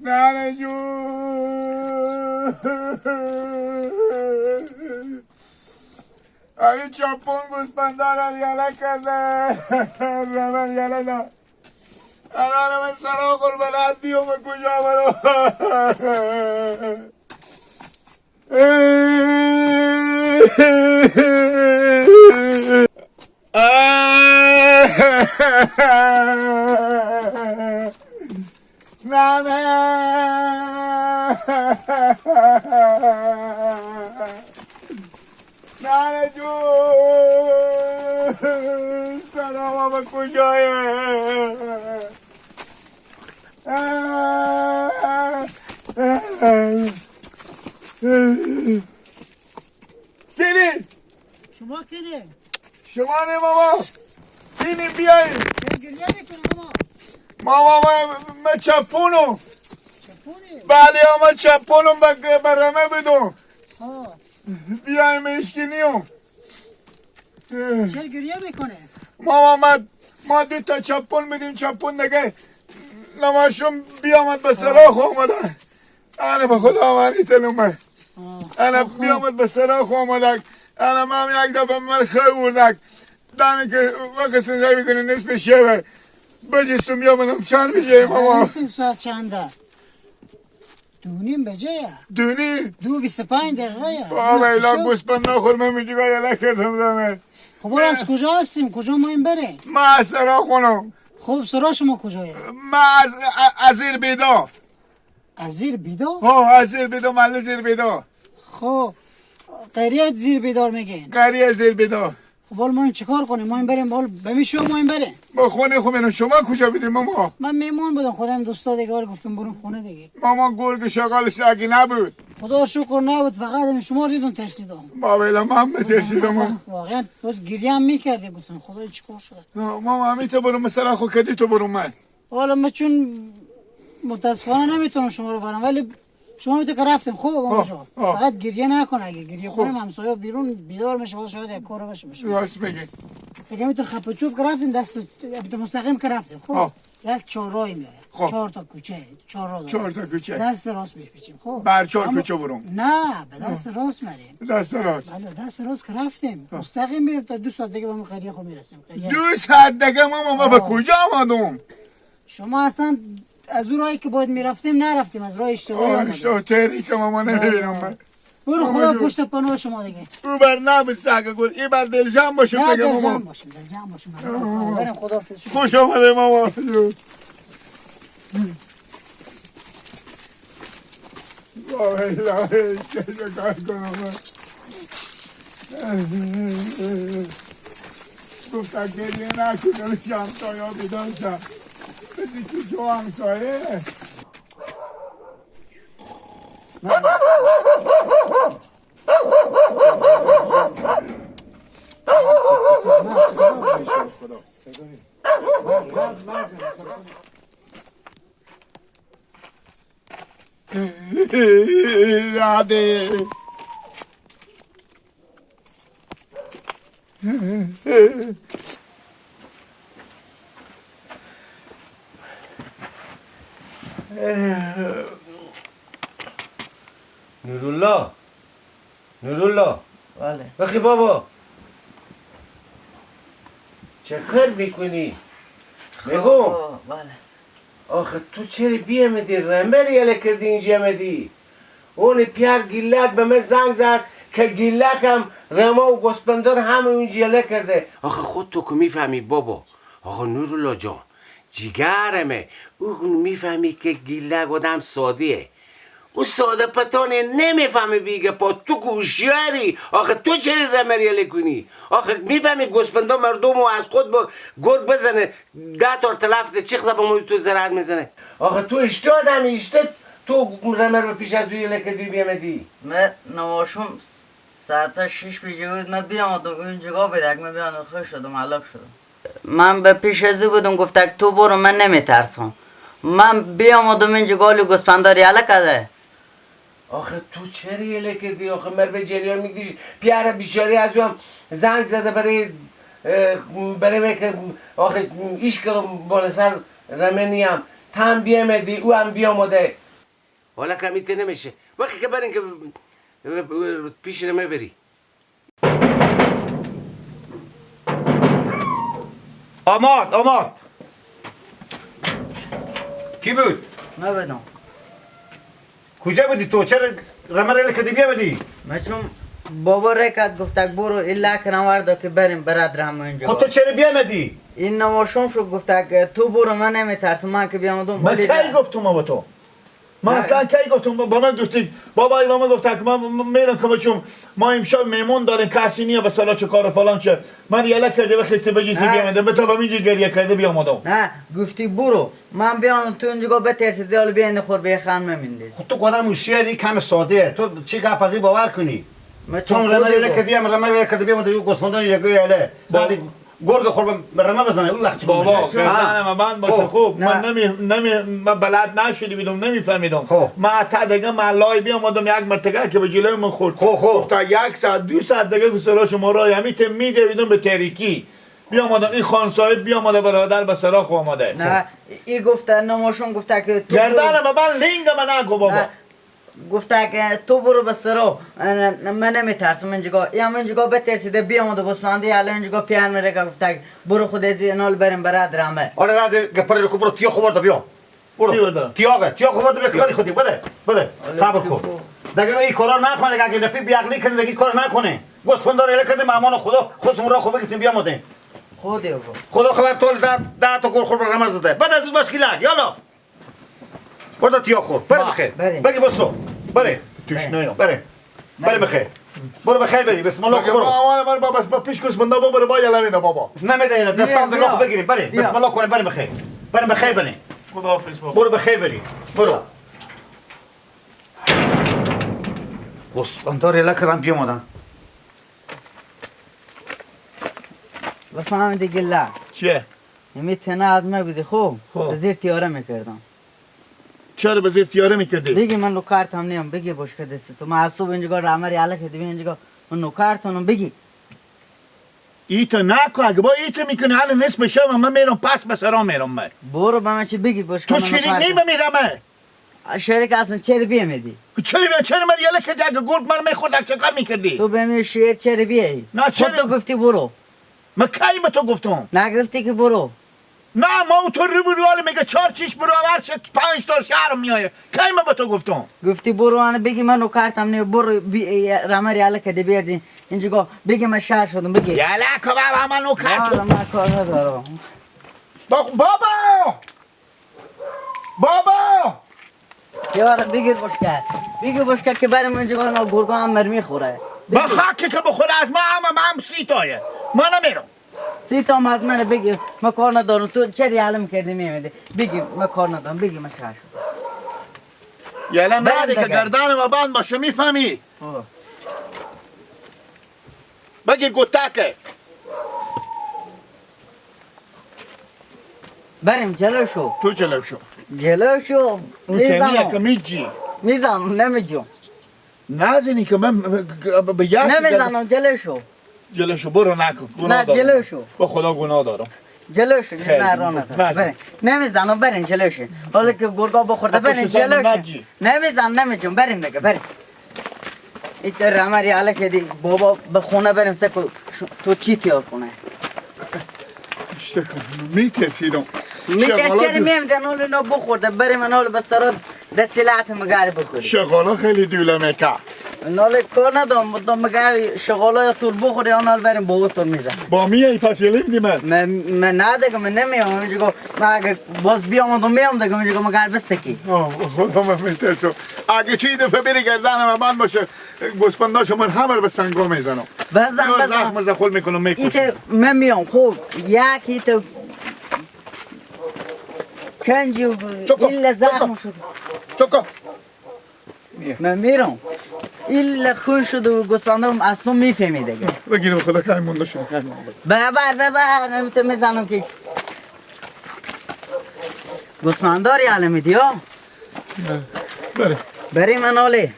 ننه جون این چاپون گوسپندار را یله کرده رمه یله دار الان من سرا قربانت دیوم کجا برو نه نه نه جون سلام به کجایه کینی شما کینی؟ شما نه ماما کینی بیایی گریه میکنی ماما ماما من چپونم چپونی؟ بله ما چپونم به رمه بدم بیایم اشکینیم چرا گریه میکنه؟ ماما ما دو تا چپون بدیم چپون دیگه نماشون بیامد به سراخ آمده انا به خدا مانی تلومه انا بیامد به سراخ آمده انا من یک دفعه من خیلی بردک دمی که وقت سنجای میکنه نصف شبه بجستم بیامدم چند بجه ماما نیستیم ساعت چنده 2:30 بجه 2:30 2:25 دقیقه بابا ایلا گوسپند نخور من میجوگا یله کردم رمه خب از کجا هستیم کجا ما این بریم ما از سرا خونم خب سرا شما کجایه ما از زیر بیدا از زیر بیدا ها از زیر بیدا محله زیر بیدا خب قریه زیر بیدار میگین قریه زیر بیدا خب حالا ما این چیکار کنیم ما این بریم حالا بمیشو ما این بریم با خونه خب اینو شما کجا بدیم ماما من میمون بودم خودم دوستا دیگه گفتم بریم خونه دیگه ماما گرگ شغال سگی نبود خدا شکر نبود فقط شما رو دیدم ترسیدم بابا ایلا من بترسیدم واقعا باز گریه هم میکردی گفتم خدای چیکار شده ماما همین تو برو مثلا خو کدی تو برو من حالا من چون متاسفانه نمیتونم شما رو برم ولی شما میتونی که رفتیم خوب ماما جان فقط گریه نکن اگه گریه کنیم همسایه بیرون بیدار میشه باز شاید یک کار بشه راست میگی فکر میتون خپ چوب که رفتیم دست مستقیم که رفتیم خب یک چهارراهی میاد چهار تا کوچه چهار راه چهار تا کوچه دست راست میپیچیم خب بر چهار کوچه برم نه به دست راست مریم دست راست بله دست راست که رفتیم مستقیم میریم تا 2 ساعت دیگه به قریه خود میرسیم 2 ساعت دیگه ماما ما به کجا آمدم شما اصلا از اون راهی که باید میرفتیم نرفتیم از راه اشتباهی آمدیم اشتباه تحریک ماما نمیبینم من برو خدا پشت پناه شما دیگه او بر نبود سگ گل ای بر دلجم باشیم دیگه ماما دلجم باشیم دلجم باشیم بریم خداحافظ خوش آمده ماما بابا الهی چه کار کنم من گفتم گریه نکنم شمسایا بیدار شم بسی که جو همسایه Hadi. نورالله نورالله بله بخی بابا چه کار میکنی؟ بگو بله آخه تو چرا بیامدی رمبر یله کردی اینجا آمدی؟ اون پیار گیلک به من زنگ زد که گیلکم رما و گوسپندار همه اونجا یله کرده آخه خود تو که میفهمی بابا آقا نورالله جان جیگرمه اون میفهمی که گیلک آدم سادیه او ساده پتانه نمیفهمه بیگه پا تو گوشیاری آخه تو چرا رمریله کنی آخه میفهمی گوسپندا مردم و از خود بر گرگ بزنه 10 تا تلفت چیخ به تو ضرر میزنه آخه تو اشتاد همی اشتاد تو رمر به پیش از اوی لکه دی بیامدی من نواشم ساعت 6 بجه بود من بیامدم اونجا بود من بیامدم خوش شدم علاق شدم من به پیش از او بودم گفت تو برو من نمیترسم من بیامدم اینجا گالی گوسپنداری یله کرده آخه تو چرا یله کردی؟ آخه مر به جریان میگیش پیاره بیچاره از او هم زنگ زده برای که آخه ایش کدوم بالا سر رمه نیم تم بیامدی او هم بیامده حالا کمیته نمیشه وقتی که برین که پیش رمه بری. آماد آماد. کی بود؟ من بدم. کجا بودی تو؟ چرا رمه را کردی بیامدی؟ من چون بابا رکت گفت برو الا کنار که بریم برادر هم اینجا. خب تو چرا بیامدی؟ این نواشم شو گفت تو برو من نمیترسم من که بیامدم. من کی گفتم با تو؟ من اصلا کی گفتم؟ با من گفتی بابا با من گفت که من میرم که بچم ما امشب مهمون داریم کسی نیه به سالا چه کار فلان چه من یله کرده و خسته بجیسی بیامدم به تو اینجا گریه کرده بیامدم. نه گفتی برو من بیام تو اینجا بترسی دیال بیان خور به خان میمیندی. خب تو قدم شعری کم ساده تو چی گپ از باور کنی؟ چون رمه یله کردی هم رمه یله کردی بیامدم گوسفندان یگو یله زدی گرگ خور به رمه بزنه اون وقت چی بابا گردن من باشه. خوب من نمی من بلد نشدی بودم نمیفهمیدم. من تا دیگه من لای بیامدم یک مرتبه که به جلوی من خورد. خب تا یک ساعت دو ساعت دیگه که سرا شما را همیت میدویدم به تاریکی بیامدم. این خان صاحب بیامده برادر به سراخ آمده. نه این گفته نماشون گفته که تو گردن من لینگ من نگو بابا. گفته که تو برو به سرا من نمیترسم اینجا یا من اینجا بترسیده بیامد گوسفندی الان اینجا پیان میره که گفته برو خود از اینال بریم براد رمه. آره راد گپر رو برو تیاخ ورده بیا برو تیاخ ورده بیا کاری خودی بده بده صبر کن دیگه این کارا نکنه اگه نفی بیعقلی کنه دیگه کار نکنه. گوسفندا رو کرده مامان خدا خودشون را خوب گفتیم بیامدیم خودی خدا خبر تول ده تا گل خور رمز زده بعد از باش گیلک یالا برو تیاخ خور بره بخیر بگی بسو بره تشنه بره بره بخیر برو بخیر بری بسم الله برو. آمان بابا بس پیش گوسفندا بابا با یلا مینا بابا نمیده دستام دیگه خو بگیریم بره بسم الله کنه بره بخیر بره بخیر بری خداحافظ بابا برو بخیر بری برو. گوسفندا یلا کردم بیامدن. بفهمیدی گله چیه؟ میتونه از من بودی خوب زیر تیاره میکردم. چرا به زیر تیاره میکردی؟ بگی من نوکرتم نیم بگی باش که دست تو من از صبح اینجا رمری یله کردی اینجا من نوکرتونم بگی. ایتو نکن اگه با ایتو میکنی حالا نصف شب من میرم پس به سرا میرم من. برو به من چی بگی باش تو شریک نی میرم. شریک اصلا چرا بیامدی؟ چرا من یله کردی اگه گرگ من میخورد چه کار میکردی؟ تو به من شیر چرا بیایی؟ نه چرا تو گفتی برو. من کی به تو گفتم؟ نگفتی که برو. نه ما تو رو برو حالا میگه چهار چیش برو هر چه پنج تا شهر میایه. کی من به تو گفتم؟ گفتی برو انا بگی من نوکرتم نه برو رمری یله کردی بیردی اینجا بگی من شهر شدم بگی. یله که بابا من نوکرتم. من کار ندارم. بابا بابا یار بگیر بشکه بگیر بشکه که برم اینجا نا گرگا هم مرمی خوره. با خاکی که بخوره از ما هم سی تایه من نمیرم. سی تا هم از من بگی من کار ندارم. تو چرا علم کردی میمیدی بگی من کار ندارم بگی من شهر شدم. یالا نه که گردن ما بند باشه میفهمی؟ بگیر گوتاکه بریم جلو شو. تو جلو شو جلو شو. میزنم که میجی میزنم نمیجم نزنی که من به یک نمیزنم. جلو شو جلو شو برو نکن. نه جلو شو با خدا گناه دارم. جلو شو نه راه ندارم نمیزنم. برین جلو شو حالا که گرگا بخورده برین جلو شو. نمیزنم نمیجم بریم دیگه بریم. این رمری علا کردی بابا به خونه بریم سکو تو چی تیار کنه؟ میترسیدم میترسیدم میمدن اول اینا بخورده بریم انال به سرات دست لعت مگر بخوری. شغالا خیلی دوله میکه انال کار ندارم مدام مگر شغالا یا طول بخوری انال بریم بابا طول میزن با میایی پس یه میدی من من نه دیگه من نمیام اینجا. من اگه باز بیام و میام دیگه اینجا مگر بستکی. خدا من میترسم اگه توی دفعه بری گردن من بند باشه گوسفنداشو من همه رو به سنگا میزنم. بزن بزن زخم زخول میکنم میکشم. ایته من میام خوب یکی تو کنجی الا زخم شد. چکو من میرم الا خون شد و گوسفندم اصلا میفهمی دیگه. بگیرم خدا کمی مونده شد. ببر ببر نمیتونم میزنم که گوسفنداری علمی دیا. بره بریم اناله.